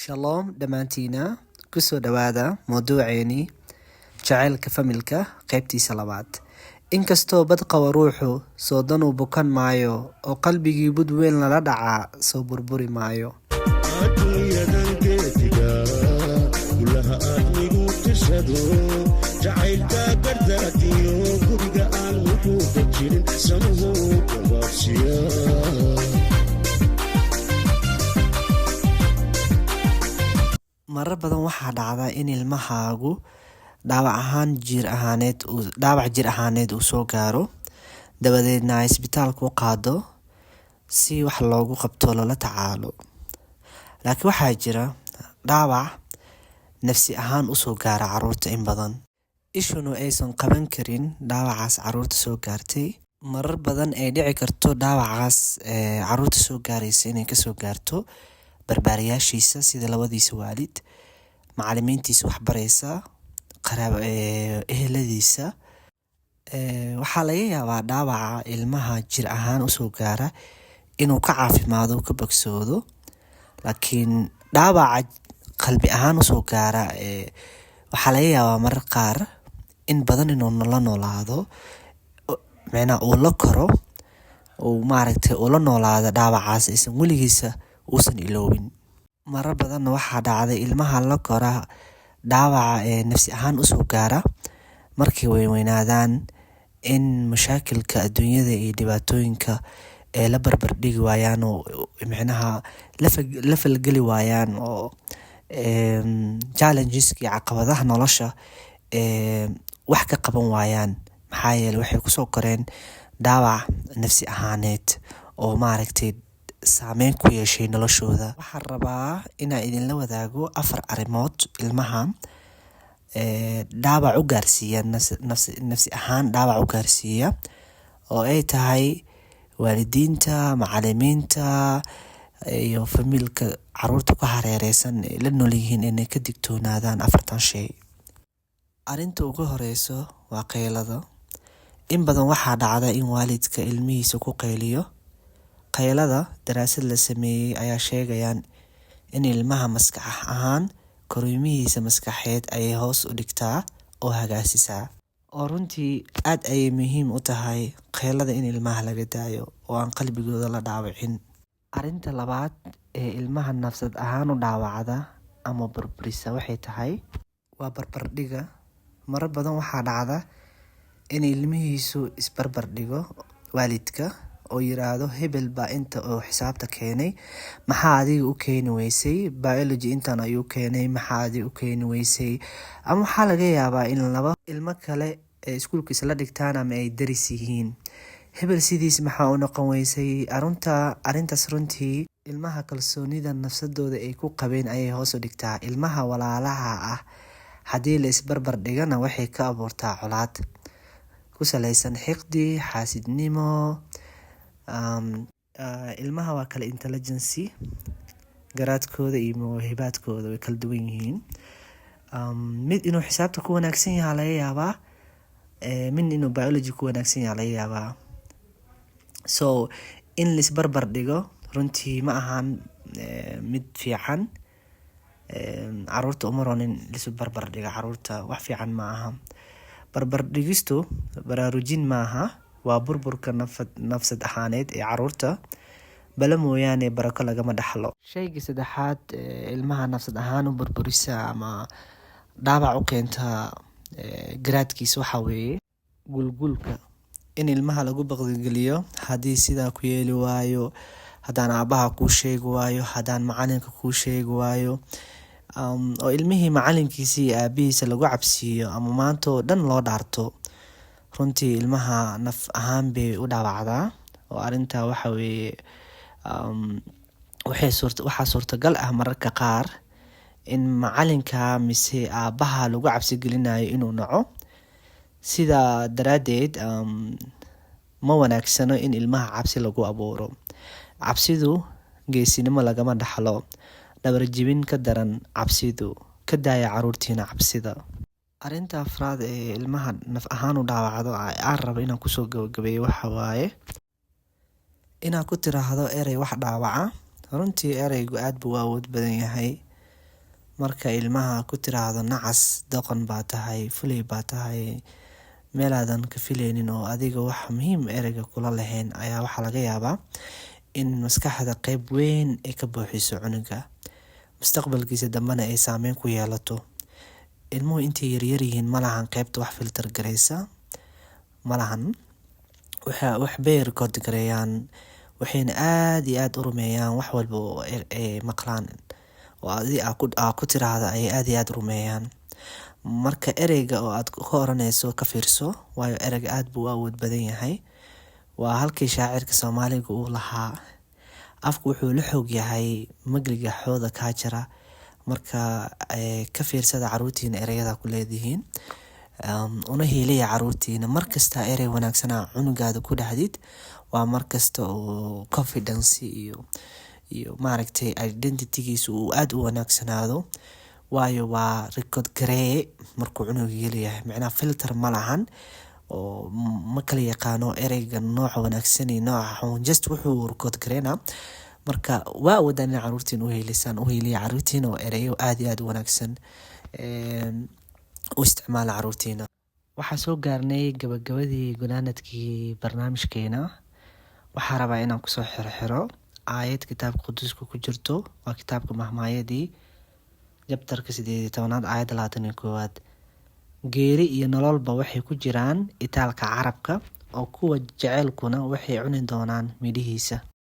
Shalom dhammaantiina, kusoo dhawaada mawduuceeni jacaylka familka qaybtiisa labaad. Inkastoo badqaba ruuxu soo danuu bukan maayo, oo qalbigii bud weyn lala dhacaa soo burburi maayo. Adduunyadan geediga gulaha aadmigu tirsado, jacaylka gardaadiyo guriga aan wuxuuba jirin samuhu gabaabsiya. Marar badan waxaa dhacda in ilmahaagu dhaawac ahaan jir ahaaneed uu dhaawac jir ahaaneed uu soo gaaro, dabadeedna ay isbitaalka u qaado si wax loogu qabto, loola tacaalo. Laakiin waxaa jira dhaawac nafsi ahaan usoo gaara caruurta in badan, ishuna aysan qaban karin dhaawacaas caruurta soo gaartay. Marar badan ay dhici karto dhaawacaas caruurta soo gaaraysa inay kasoo gaarto barbaariyaashiisa, sida labadiisa waalid, macalimiintiisa waxbaraysa, qaraab, eheladiisa. Waxaa laga yaabaa dhaawaca ilmaha jir ahaan usoo gaara inuu ka caafimaado, ka bogsoodo, laakiin dhaawaca qalbi ahaan usoo gaara waxaa laga yaabaa marar qaar in badan inuu la noolaado, micnaha uu la koro, uu maaragtay uu la noolaado dhaawacaas, aysan weligiisa uusan iloobin. Marar badanna waxaa dhacday ilmaha la kora dhaawaca ee nafsi ahaan usoo gaara markay weynweynaadaan in mashaakilka adduunyada iyo dhibaatooyinka ee la barbar dhigi waayaan, oo micnaha la falgeli waayaan, oo challenges iyo caqabadaha nolosha wax ka qaban waayaan. Maxaa yeelay, waxay kusoo koreen dhaawac nafsi ahaaneed oo maaragtay saameyn ku yeeshay noloshooda. Waxaan rabaa inaan idinla wadaago afar arrimood ilmaha dhaawac u gaarsiiya, nafsi ahaan dhaawac u gaarsiiya, oo ay tahay waalidiinta, macalimiinta iyo familka caruurta ku hareereysan ay la nool yihiin inay ka digtoonaadaan afartan shay. Arrinta ugu horeyso waa qaylada. In badan waxaa dhacda in waalidka ilmihiisa ku qayliyo. Qaylada, daraasad la sameeyay ayaa sheegayaan in ilmaha maskax ahaan korriimihiisa maskaxeed ayay hoos u dhigtaa oo hagaasisaa. Oo runtii aad ayay muhiim u tahay qaylada in ilmaha laga daayo oo aan qalbigooda la dhaawicin. Arrinta labaad ee ilmaha nafsad ahaan u dhaawacda ama burburisa waxay tahay waa barbardhigga. Marar badan waxaa dhacda in ilmihiisu isbarbar dhigo waalidka oo yiraahdo, "Hebel baa inta oo xisaabta keenay, maxaa adiga u keeni weysay? Biology intan ayuu keenay, maxaa adiga u keeni weysay?" Ama waxaa laga yaabaa in laba ilmo kale ay iskuulka isla dhigtaan ama ay daris yihiin, "Hebel sidiis maxaa u noqon weysay?" Arrintaas runtii ilmaha kalsoonida nafsadooda ay ku qabeen ayay hoos u dhigtaa. Ilmaha walaalaha ah haddii la isbarbar dhigana, waxay ka abuurtaa colaad ku saleysan xiqdi, xaasidnimo. Ilmaha waa kala intelligence, garaadkooda iyo mawhibaadkooda way kala duwan yihiin. Mid inuu xisaabta ku wanaagsan yahay laga yaabaa, mid inuu biology ku wanaagsan yahay laga yaabaa. So in la isbarbar dhigo runtii ma ahan mid fiican. Caruurta uma roon in la isu barbar dhigo caruurta, wax fiican ma aha. Barbar dhigistu baraarujin maaha, waa burburka nafsad ahaaneed ee caruurta, bala mooyaane barako lagama dhaxlo. Shayga saddexaad ilmaha nafsad ahaan u burburisa ama dhaawac u keenta garaadkiisa waxaa weeye gulgulka. In ilmaha lagu baqdigeliyo, "Haddii sidaa ku yeeli waayo, haddaan aabaha kuu sheegi waayo, haddaan macalinka kuu sheegi waayo," oo ilmihii macalinkiisa iyo aabihiisa lagu cabsiiyo ama maanta oo dhan loo dhaarto, runtii ilmaha naf ahaan bay u dhaawacdaa. Oo arrintaa waxa weeye waxaa suurtagal ah mararka qaar in macalinka mise aabaha lagu cabsi gelinayo inuu naco. Sidaa daraaddeed ma wanaagsano in ilmaha cabsi lagu abuuro. Cabsidu geesinimo lagama dhaxlo, dhabar jebin ka daran cabsidu. Ka daaya caruurtiina cabsida. Arrinta afraad ee ilmaha naf ahaan u dhaawacdo aan rabo inaan kusoo gabagabeeyo waxa waaye inaad ku tiraahdo erey wax dhaawaca. Runtii ereygu aad buu u awood badan yahay. Marka ilmaha ku tiraahdo nacas, doqon baa tahay, fulay baa tahay, meelaadan ka filaynin oo adiga wax muhiim ereyga kula lahayn, ayaa waxaa laga yaabaa in maskaxda qeyb weyn ay ka buuxiso cunuga, mustaqbalkiisa dambena ay saameyn ku yeelato. Ilmuhu intay yaryar yihiin malahan qeybta wax filter gareysa malahan, waxbay record gareeyaan, waxayna aad iyo aad u rumeeyaan wax walba oo ay maqlaan oo adi aa ku tiraahdo ayay aad iyo aad u rumeeyaan. Marka ereyga oo aad ka oraneyso ka fiirso, waayo ereyga aad buu u awood badan yahay. Waa halkii shaacirka Soomaaliga uu lahaa, "Afku wuxuu la xoog yahay magliga xooda kaa jara." Marka ka fiirsada caruurtiina ereyada ku leedihiin, una hiiliya caruurtiina. Markasta erey wanaagsan aa cunugaada ku dhahdid, waa markasta oo confidence iyo maaragtay identity-giisa uu aad u wanaagsanaado, waayo waa record gareeye markuu cunuga yaryahay. Macnaha filter ma lahan oo ma kala yaqaano ereyga nooca wanaagsan iyo nooca xun, just wuxuu record gareynaa. Marka waa awoodaan in caruurtiin u hiilisaan. U hiiliya caruurtiina oo ereyo aad iyo aad u wanaagsan u isticmaala caruurtiina. Waxaa soo gaarnay gabagabadii, gunaanadkii barnaamijkeena. Waxaa rabaa inaan kusoo xirxiro aayad kitaabka quduuska ku jirto. Waa kitaabka Mahmaayadii, chapter-ka 18aad, aayadda 21aad: "Geeri iyo nololba waxay ku jiraan itaalka carabka, oo kuwa jecelkuna waxay cuni doonaan midhihiisa."